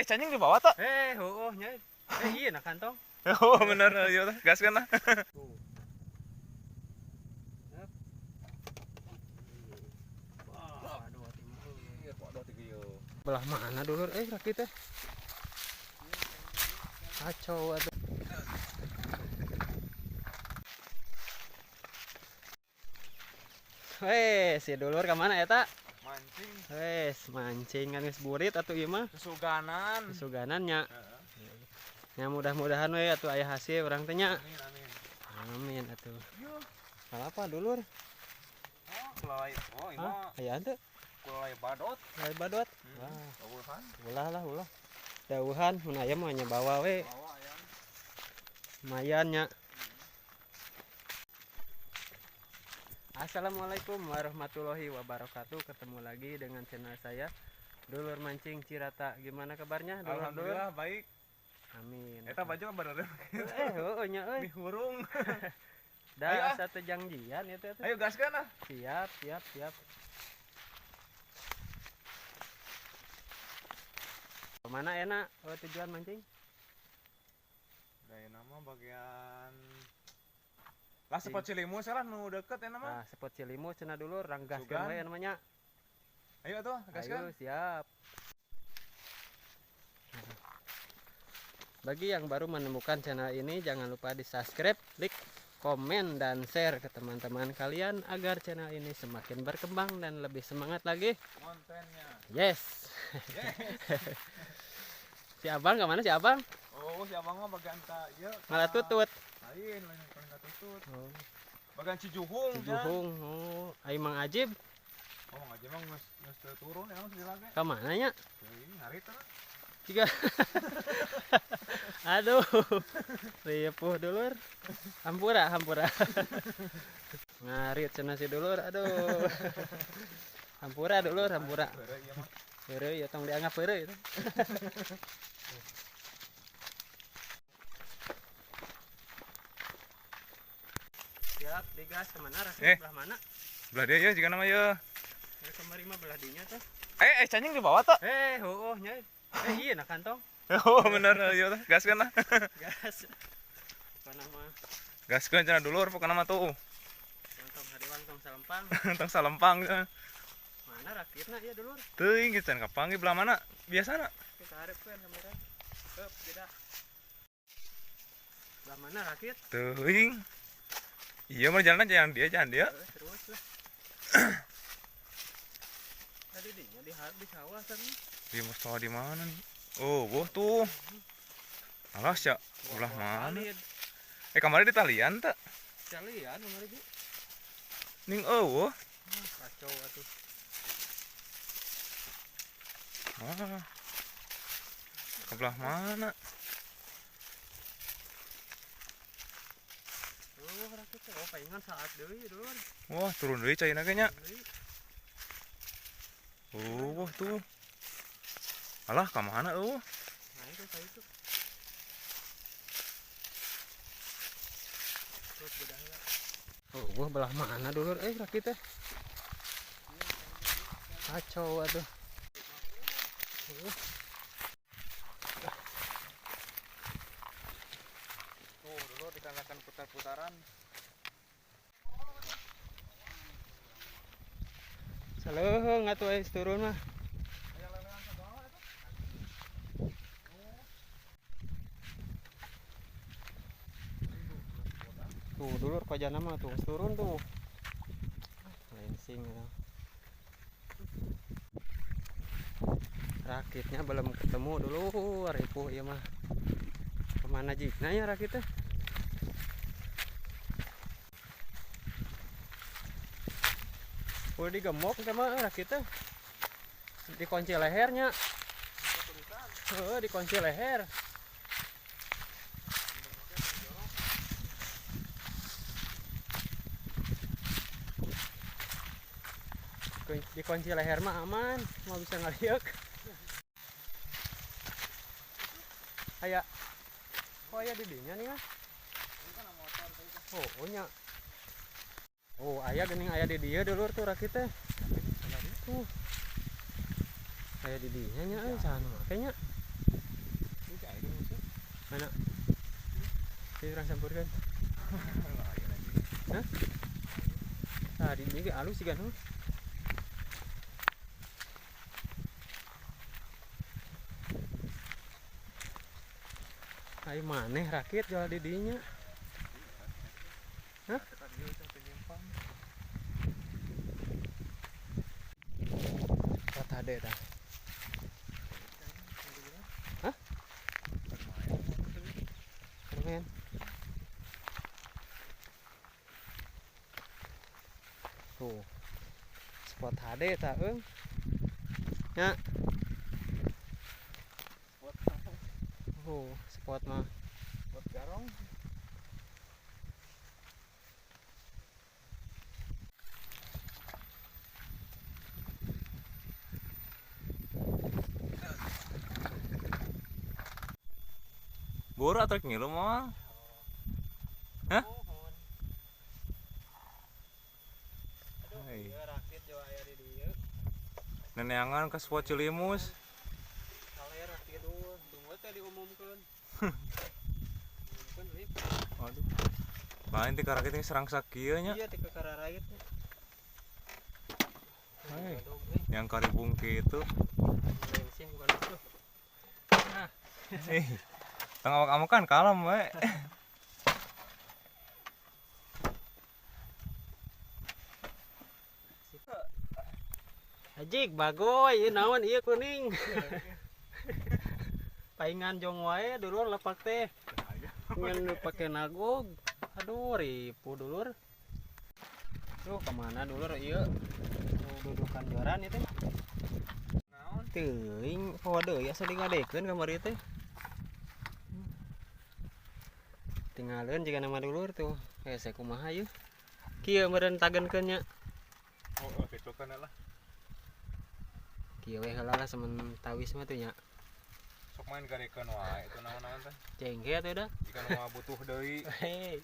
Canying di bawah tak? Oh, nya. Iya nak kantong. Oh, bener, ayo gas kan lah. Belah mana dulur rakit teh? Kacau atuh. Wes, si dulur ke mana eta? Mancing. Wes, mancing kan geus burit atuh ieu mah. Kesuganan. Kesuganan nya. Ya mudah-mudahan we atuh aya hasil urang teh nya. Amin, amin. Amin atuh. Apa dulur? Oh, kulai. Oh, ieu mah. Aya henteu? Kulai badot. Kulai badot. Wah, dawuhan. Ulah lah, ulah. Dawuhan mun aya mah nya bawa we. Bawa ayam. Lumayan nya. Assalamualaikum warahmatullahi wabarakatuh. Ketemu lagi dengan channel saya Dulur Mancing Cirata. Gimana kabarnya dulur? Alhamdulillah baik. Amin. Eta baju mah bener. Heueuh nya euy. Mihurung. Da satu jangjian itu atuh. Ayo gaskeun ah. Siap, siap, siap. Kemana enak tujuan mancing? Dari nama bagian lah spot Cilimus lah nu deket ya nama. Nah, spot Cilimus cenah dulur ranggaskeun we namanya. Ayo atuh, gaskeun. Ayo, siap. Bagi yang baru menemukan channel ini, jangan lupa di-subscribe, like, komen, dan share ke teman-teman kalian agar channel ini semakin berkembang dan lebih semangat lagi kontennya. Yes. Yes. Si abang kemana si abang? Oh, si abang mah bagian ka ieu. Malah tutut. Lain, lain paling tutut. Oh. Bagian Cijuhung. Cijuhung. Oh, ai Mang Ajib. Oh, Mang Ajib mah geus teu turun ya mah lagi. Ka mana nya? Teuing ngarit teh. Tiga. Aduh. Ripuh dulur. Hampura, hampura. Ngarit cenah si dulur. Aduh. Hampura dulur, hampura. Heureuy ya tong dianggap heureuy itu. Siap, digas kemana? Rakit belah mana? Belah dia ya, jika nama ya. Kemari mah belah dinya teh. Canying di bawah tak? Heueuh nya. Iya nak kantong. Oh, bener, ayo gaskeun lah. Gas. Pokona mah. Gaskeun cenah dulur pokona mah tuh. Tong hariwang tong salempang. Tong salempang. Mana rakitna ieu dulur? Teuing geus can kapanggih belah mana? Biasana. Kita hareupeun kamera. Heup, beda. Belah mana rakit? Teuing. Iya mah jalan jangan dia, jangan dia. Terus lah. Tadi dinya di sawah kan. Di sawah di mana nih? Oh, boh tuh. Alas ya, belah mana? Kemarin di talian tak? Talian kemarin Bu. Ning eueuh. Kacau atuh. Ah. Ke belah mana? Oh, rakit teh. Oh, palingan saat deui, dulur. Wah, turun deui caina ge nya. Oh, tuh. Alah, ka mana eueuh? Nah, itu saya itu. Terus beda heula. Oh, gua belah mana dulur rakit teh? Kacau atuh. Tuh, dulur dikarenakan putar-putaran. Saleuheung atuh geus turun mah. Tuh dulur kojana mah tuh turun tuh. Lensing ya. Rakitnya belum ketemu dulu, ripuh ieu mah. Kemana jikna ya rakitnya? Udah digemok sama rakitnya. Dikunci lehernya. Heeh, dikunci leher. Dikunci leher mah aman, mau bisa ngaliuk. Aya. Kok aya di dinya nih ah? Oh, nya. Oh, aya geuning aya di dieu dulur tuh rakit teh. Tuh. Aya di dinya nya euy, saha nu make nya? Mana? Ini urang sampurkeun. Hah? Tah di dieu ge alus siga nu. Ai maneh rakit jual di dinya. Hah? Spot hade tah. Hah? Keren. Tuh. Spot hade tah eung. Nya. Oh, spot mah. Spot garong. Boro atau ngilu moal? Hah? Aduh, ieu rakit jo aya di dieu. Neneangan ka spot Cilimus. Kaler tidur, tunggu teh diumumkeun. Diumumkeun lip. Aduh. Lain ti karakit yang serang sakieu nya. Iya ti kararaitnya. Hai. Yang karibung kitu. Bensin bukan itu. Nah. Tong awak-awakan kalem we. Ajik bagoy, ieu naon ieu kuning. Paingan jong wae dulur lepak teh. Ngan pake nagog. Aduh, ripu dulur. Tuh kemana dulur ieu? Dudukan joran ieu teh. Naon? Teuing poho deui asa digadekeun kamari teh. Tinggalin jika nama dulur tuh. Hese kumaha ieu? Kieu meureun tagenkeun nya. Oh, kitu kan lah. Kieu we heula lah sementawis mah tuh nya. Sok main gadekeun wae itu naon-naon teh. Cengke atuh da. Jika nu mah butuh deui. Hei.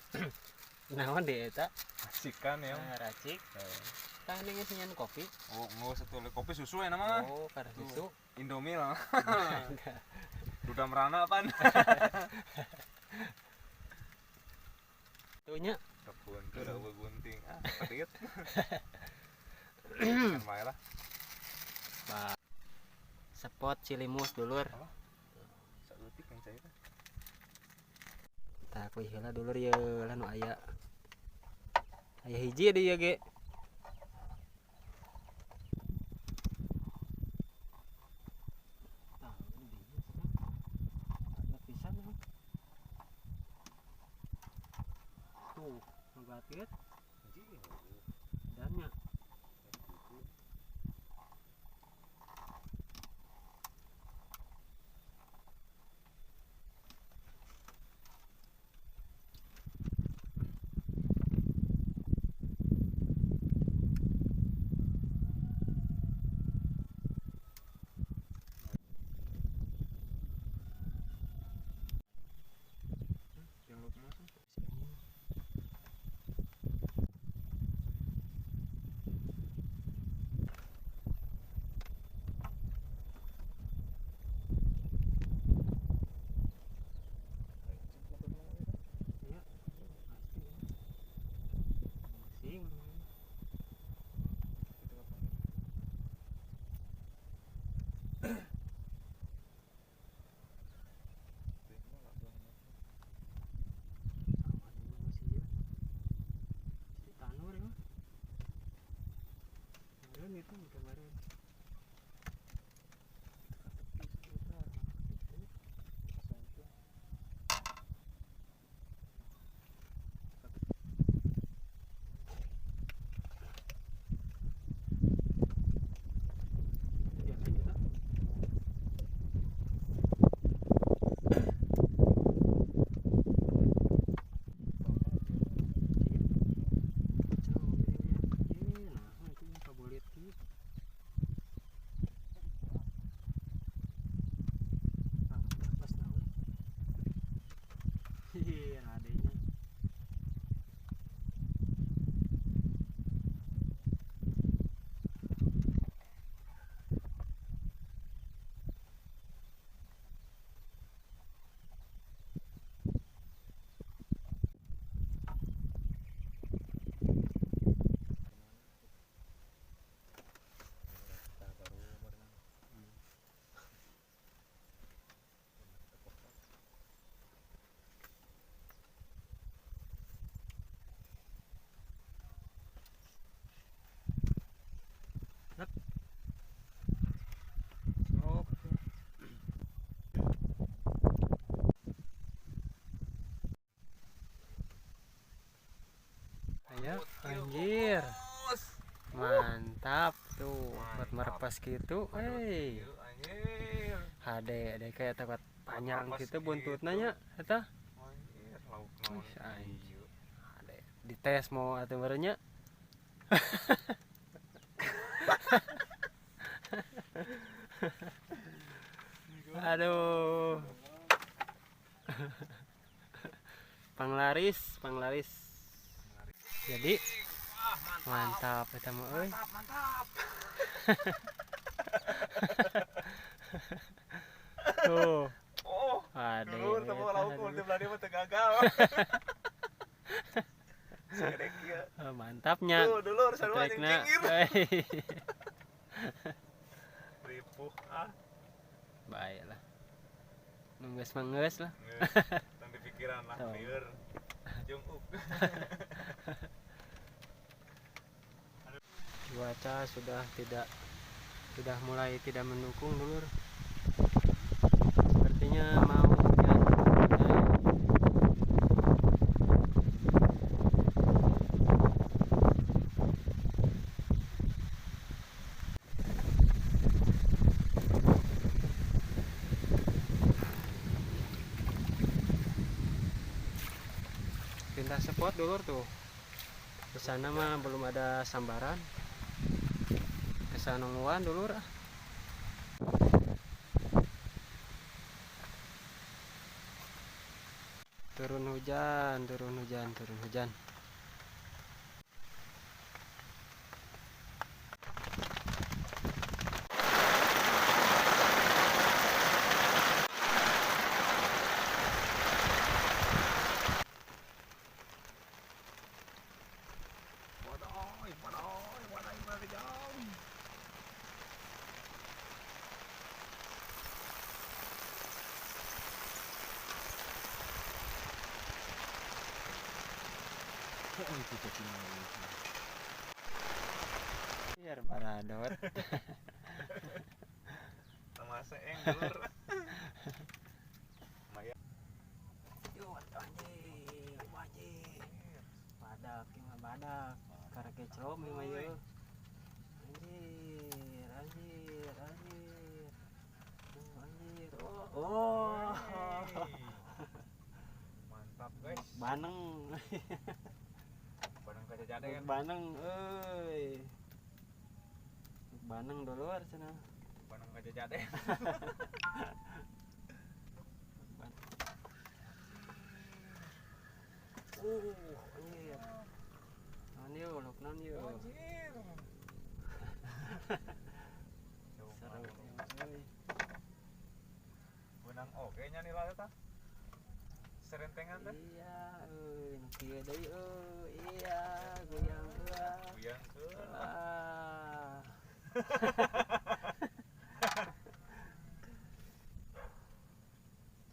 Naon deui eta? Racikan ya. Nah, racik. Tah ning geus nyen kopi. Oh, geus satu kopi susu ya nama. Oh, karena susu. Indomie lah. Duda merana pan. Tuh nya. Kebun tuh udah gunting. Ah, pedit. Kan wae lah. Spot Cilimus dulur. Saeutik yang cair. Tah kuih heula dulur ye lah nu aya. Aya hiji deui ieu ge. Tah, ada pisan mah. Tuh, ngabatit. Dannya. Itu kemarin. Pas gitu, euy. Hade deh kayak tempat panjang gitu buntutna nya eta. Anjir, lauk naon. Anjir. Hade dites mau atuh meureun nya. Aduh. Panglaris, panglaris. Jadi mantap eta mah euy. Mantap, mantap. Tuh. Oh. Aduh. Dulur teu lauk teu belah mah teu gagal. Segede kieu. Mantapnya. Tuh, dulur sarua jeung cingir. Ripuh ah. Baiklah. Nunggu manggeus lah. Tong dipikiran lah lieur. Junguk. Cuaca sudah mulai tidak mendukung dulur. Sepertinya mau hujan. Pindah spot dulur tuh. Di sana mah belum ada sambaran. Kesana nungguan dulur ah. Turun hujan, turun hujan, turun hujan. Biar paradot. Sama seeng dulur. Lumayan. Yo anjir, wajib. Badak mah badak. Karek crom mah ieu. Anjir, anjir, anjir. Anjir. Oh. Oh. Mantap, guys. Baneng. Baneng kajajaden. Baneng euy. Baneng dulur cenah. Baneng kajajaden. Anjir. Naon ieu, lauk naon ieu? Anjir. Seru euy. Benang oge nya nila eta. Serentengan teh? Iya, euy, nu kieu deui euy. Iya, goyang euy. Goyangkeun. Ah.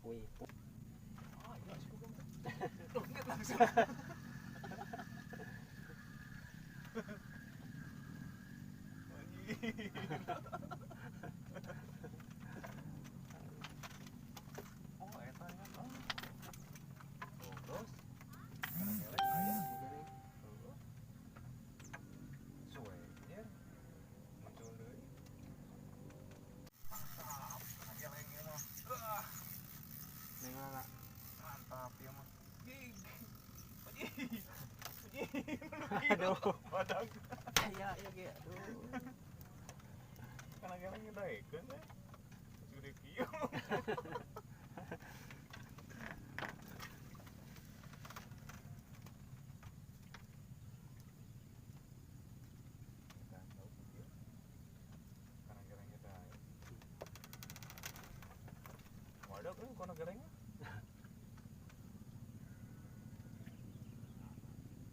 Wih. Ah, iya sih leungit langsung. Oh, eta nya. Oh, terus. Kana gelek aya. Heeh. Suwe anjir. Muncul deui. Mantap, kana geleng ieu mah. Ah, Neng lala. mantap ieu mah. Gig. Aduh. Badak. Aya ieu ge. Aduh. Kana geleng daekeun teh. Gede kieu. Kana geleng daek. Waduh, euy kana geleng.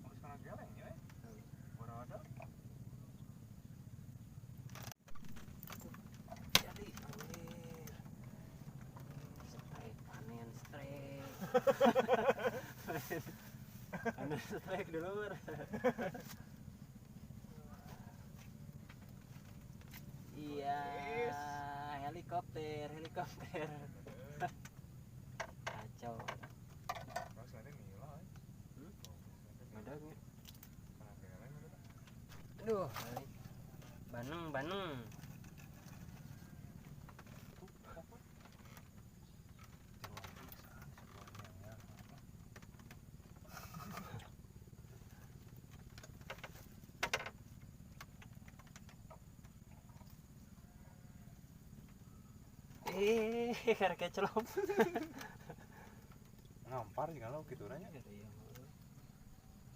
Oh, kana geleng ya. Berada. Jadi anjir. Strike panen strike. Panen strike dulur. Iya, helikopter, helikopter. Kacau. Terus nanti nila. Hmm? Badagnya. Kana geleng eta. Aduh, baneng, baneng. Karek celop. Ngampar juga lo gitu nanya. Iya.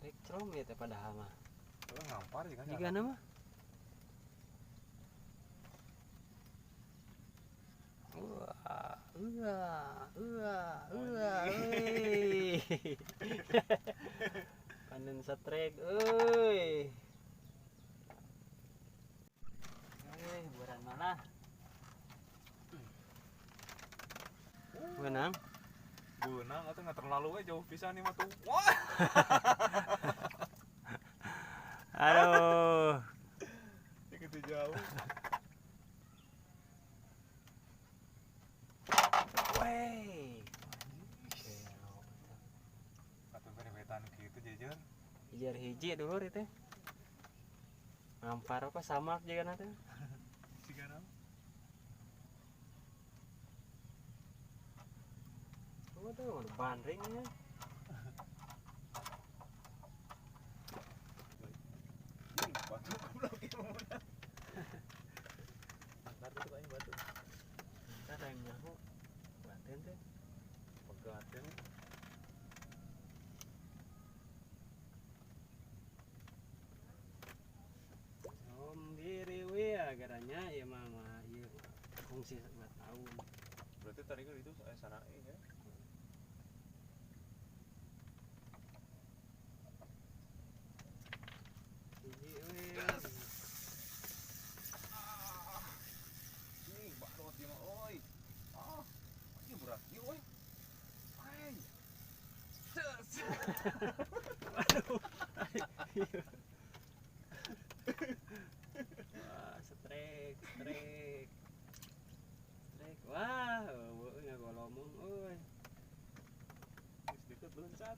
Rek celom ya teh padahal mah. Ngampar juga. Jika nama. Wah, wah, wah, wah. Panen setrek, euy. Buran mana? Benang? Benang atau nggak terlalu jauh pisan nih mah tuh. Wah. Aduh. Itu jauh. Wey. Atau berebetan gitu jejer. Jejer hiji dulur itu. Ngampar apa samak juga nanti. Siga naon? Tuh, bandringnya. Batu goblok ieu mah. Angkat itu kayaknya batu. Entar yang nyaho. Baten teh. Pegaten. Om diri we agaranya ieu mah ieu fungsi 2 tahun. Berarti tadi kan itu sanae ya. Aduh. Wah, strek, strek. Strek. Wah, eueuh ngagolomong euy. Geus deket loncat.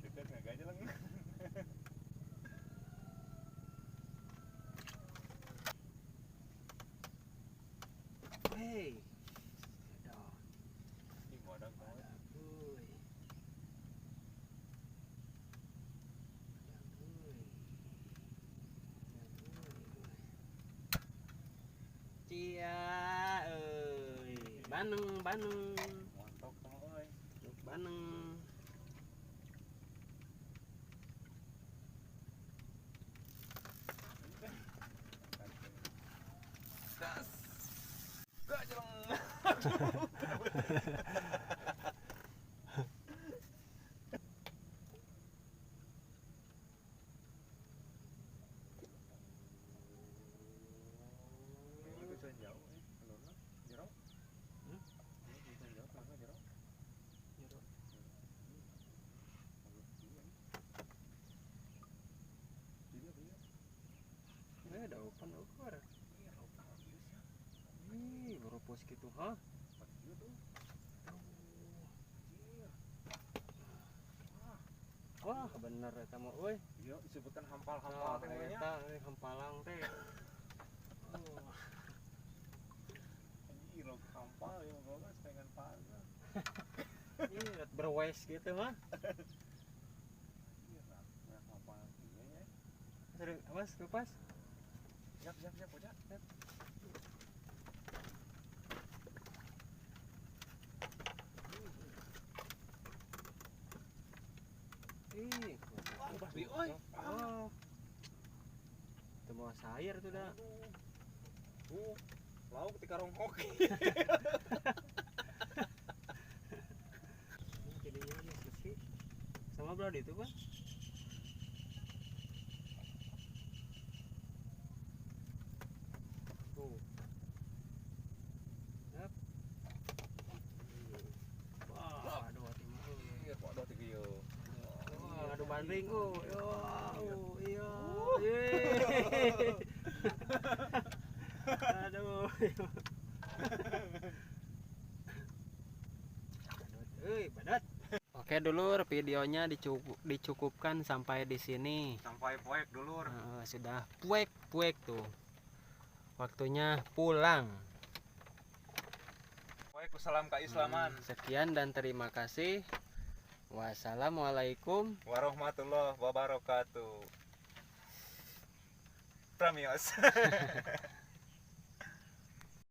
Dekat nggak gajeleng. Hey. Ini badak banget. Cia euy, baneng baneng. Montok tong euy. Baneng. Das. Gajeleng. Ada open ukur. Ih, beropos gitu, ha? Wah, bener eta mah euy. Iya, disebutkan hampal-hampal teh nya. Eta hampalang teh. Oh. Anjir, hampal ya goblok pengen panah. Iya, berwes gitu mah. Iya, nah, hampal ieu ya. Seru, awas lepas. Siap, siap, siap, bocah. Siap. Ih, pasti oi. Oh. Itu mau sayur tuh dah. Lauk di karung hoki. Jadinya ini sih. Sama berapa itu, Pak? Tuh. Yap. Wah, aduh hati mah. Iya, kok aduh tiga yo. Wah, Bandring, oh, oh, iya. Yeay. Aduh. Badut, euy, badut. Oke dulur, videonya dicukupkan sampai di sini. Sampai poek, dulur. Sudah puek puek tuh. Waktunya pulang. Poek, salam keislaman. Sekian dan terima kasih. Wassalamualaikum warahmatullahi wabarakatuh. Pramios.